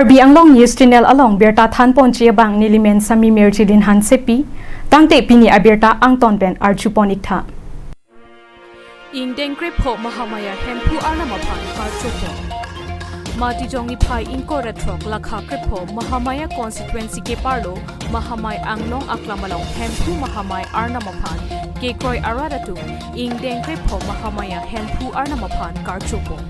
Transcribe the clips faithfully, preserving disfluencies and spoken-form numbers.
Karbi Anglong News Channel along birta thanponji abang nelimen Sami Mirjilin Hansepi, tangte pini abirta angton pen arjupon iktha. Ingdeng krepho Mahamaya Hemphu Arnam aphan karchopon. Matijong niphai ingkoi ra throk lakha krepho Mahamaya constituency keparlo Mahamai Anglong aklam along Hemphu Mahamai Arnam aphan kekroi arat atum ingdeng krepho Mahamaya Hemphu Arnam aphan karchopon.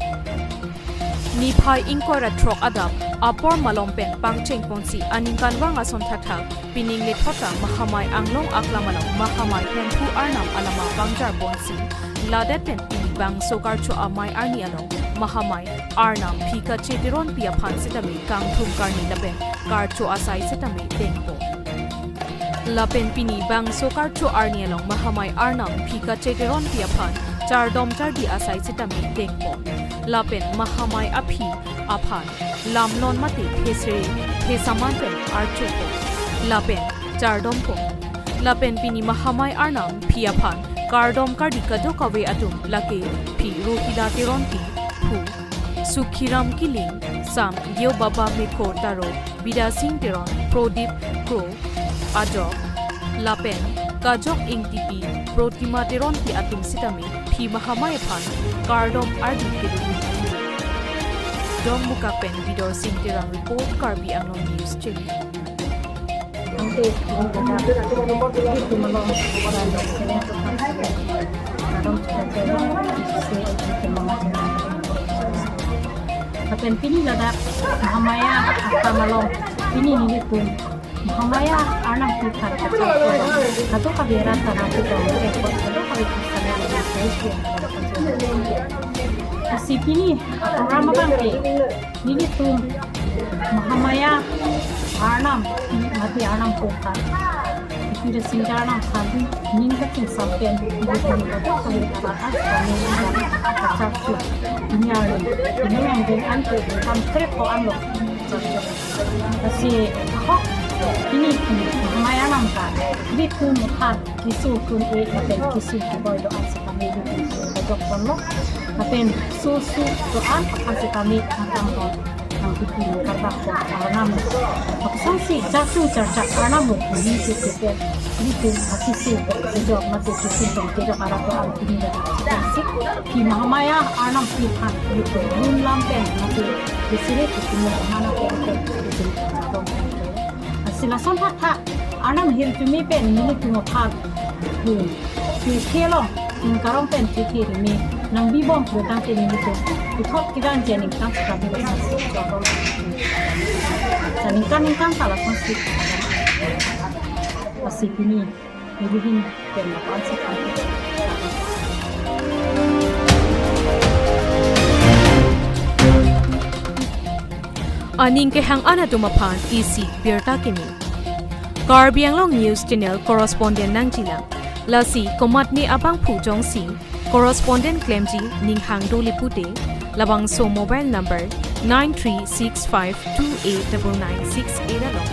Niphai ingkoi ra throk adap apor malom pen pangchengponsi aningkanvang ason thakthak pining lethota Mahamai Anglong aklam along Mahamai Hemphu Arnam alama pangjarponsi ladet pen pini bangso karcho amei arni along Mahamai Arnam Phi Kache Teronpi aphan sitame kangthum karni lapen karcho asai sitame dengpon. Lapen pini bangso karcho arni along Mahamai Arnam Phi Kache Teronpi aphan chardom chardi asai sitame dengpon. Lapen Mahamai aphi aphan lamlon mate thesere thesaman pen archopon. Lapen chardompon. Lapen pini Mahamai Arnam phi aphan kardom kardi kadokave atum lake phi Rohila Teronpi, phu Sukhiram Killing, Sam Deobaba Mekho Taro, Bidya Sing Teron, Prodip Kro ajok, lapen kajok Ingtipi, Protima Teronpi atum sitame phi Mahamai aphan kardom ardi kedo. Dongmukak pen Bidor Sing Terang report, Karbi Anglong News Channel. Lapen pini ladak Mahamaya aklam along pini nelitum Mahamaya Arnam Phi aphan kachopon, kadokave arat ta nangketong, kadokave kachopon. Lasi pini program abang ke nelitum Mahamaya Arnam, mate Arnam Pho aphan, Bidya Sing Terang aphan ning kachingsampen, nelitum kadokave arat ta kami kachopon. Pini arni, pini yang den an ke kam krepho anlo. Lasi ahok pini pini Mahamaya Arnam aphan nelitum aphan keso kun-e lapen keso keboi do-an sitame nelitum kejokponlo. Lapen soso do-an aphan sitame nangkangton, nangpipi, nangkarbakpon Arnam. Lapuson si jachung charchak Arnam lo pini ke kepen nelitum akeso kejok mate keso tong kejok arat do-an pini ladak si phi Mahamaya Arnam Phi aphan nelitum lun lam pen mate kesire ketum lo mana pen pen nelitum kejokpon. Lasi lason thakthak Arnam ahirjume pen nelitum aphan, hmm, chethe along, hmm, karong pen chethe rimi nangbibom pulo tangte nelitum puthot keganji aningkan sitame lason si choklo. Sa ningkan ningkan ta lason si. Lasi pini nelihin pen lapu-an si kami. Aning kehang an atum aphan isi birta kimi. Karbi Anglong News Channel correspondent nangjilang. Lasi komatne abangphu jongsi correspondent klemji ning hang dole pute, labangso mobile number nine three six five two eight double nine six eight along.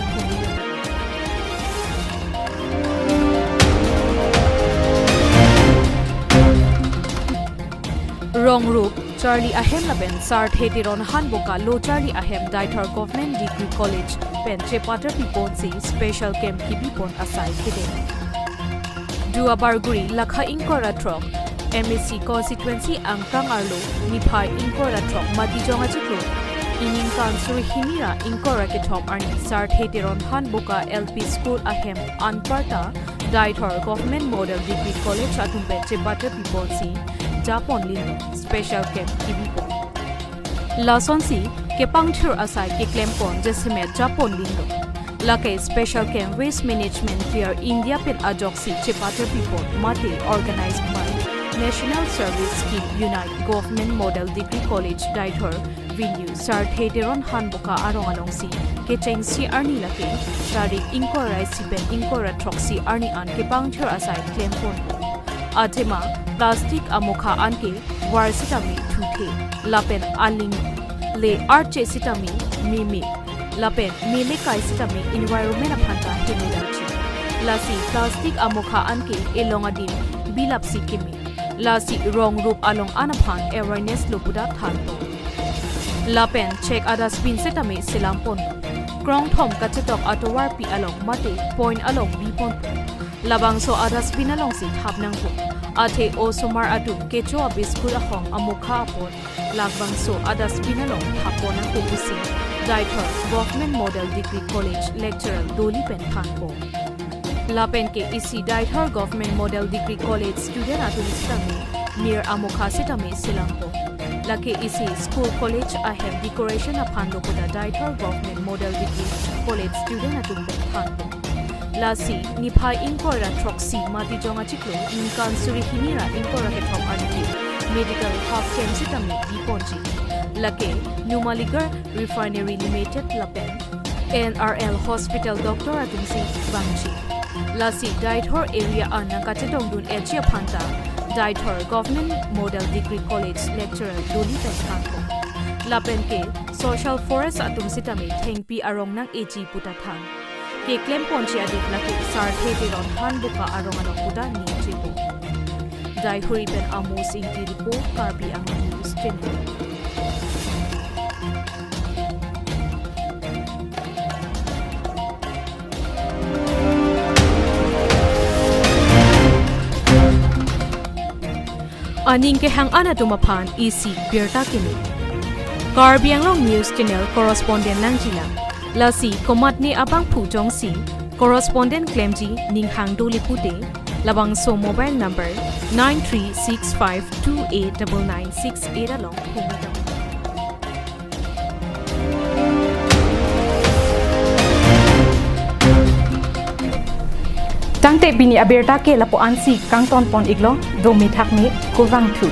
Rongrup, charli ahem lapen sarthe Teron Hanboka lo charli ahem Deithor Government Degree College pen chepaterpiponsi special camp kebipon asai kedeng. Duar Bagori lakha ingkoi ra throk M A C constituency angkang arlo niphai ingkoi ra throk Matijong achiklo, iningkan suri hini ra ingkoi ra kethom arni sarthe Teron Hanboka L P School ahem anparta Deithor Government Model Degree College atum pen chepaterpiponsi japonlinlo, special camp kebipon. Lasonsi kepangthir asai keklempon jasemet japonlinlo. Lake special camp Waste Management Clear India pen ajoksi chepaterpipon mate organized by National Service Scheme Unit Government Model Degree College Deithor venue sarthe Teron Hanboka arong alongsi kechengsi arni lake tarik ingkoi ra isi pen ingkoi ra throksi arni an kepangthir asai klemponpo. Athema plastic amokha anke var sitame thuthe, lapen aling le arche sitame meme, lapen mele kai sitame environment aphan ta heno damji. Lasi plastic amokha anke elong adim bilapsi keme. Lasi Rongrup along an aphan awareness lo puta thanpo. Lapen chek a-dustbin setame selam pon. Krongthom kachetok atovarpi along mate point along bi pon. Labangso a-dustbin alongsi thap nangpo. Athe osomar atum kecho abiscuit ahong amokha apot labangso a-dustbin along thap pon nangpo pusi Deithor Government Model Degree College lecturer doli pen thanpo. Lapen ke isi Deithor Government Model Degree College student atum sitame mir amokha sitame selam pon. Lake isi school college ahem decoration aphan lo puta Deithor Government Model Degree College student atum pen thanpo. Lasi niphai ingkoi ra throksi Matijong achiklo ningkan suri hini ra ingkoi ra kethom arni medical half camp sitame bi ponji. Lake Numaligarh Refinery Limited lapen N R L Hospital doctor atumsi vangji. Lasi Deithor area an nangkachetongdun etji aphan ta Deithor Government Model Degree College lecturer doli pen thanpo. Lapen ke social forest atum sitame thengpi arong nang-eji puta than. Keklem ponji adik lake Sarthe Teron Hanboka arong along puta ningjepo. Daihuri pen Amos Ingti report, Karbi Anglong News Channel. Aning kehang an atum aphan isi birta kimi. Karbi Anglong News Channel correspondent nangjilang. Lasi komatne abangphu jongsi correspondent klemji ning hang doli pute, labangso mobile number nine three six five two eight double nine six eight along phone. Tangte pini abirta ke lapu-ansi kangton pon iklo, do mithak ni kurvangthu.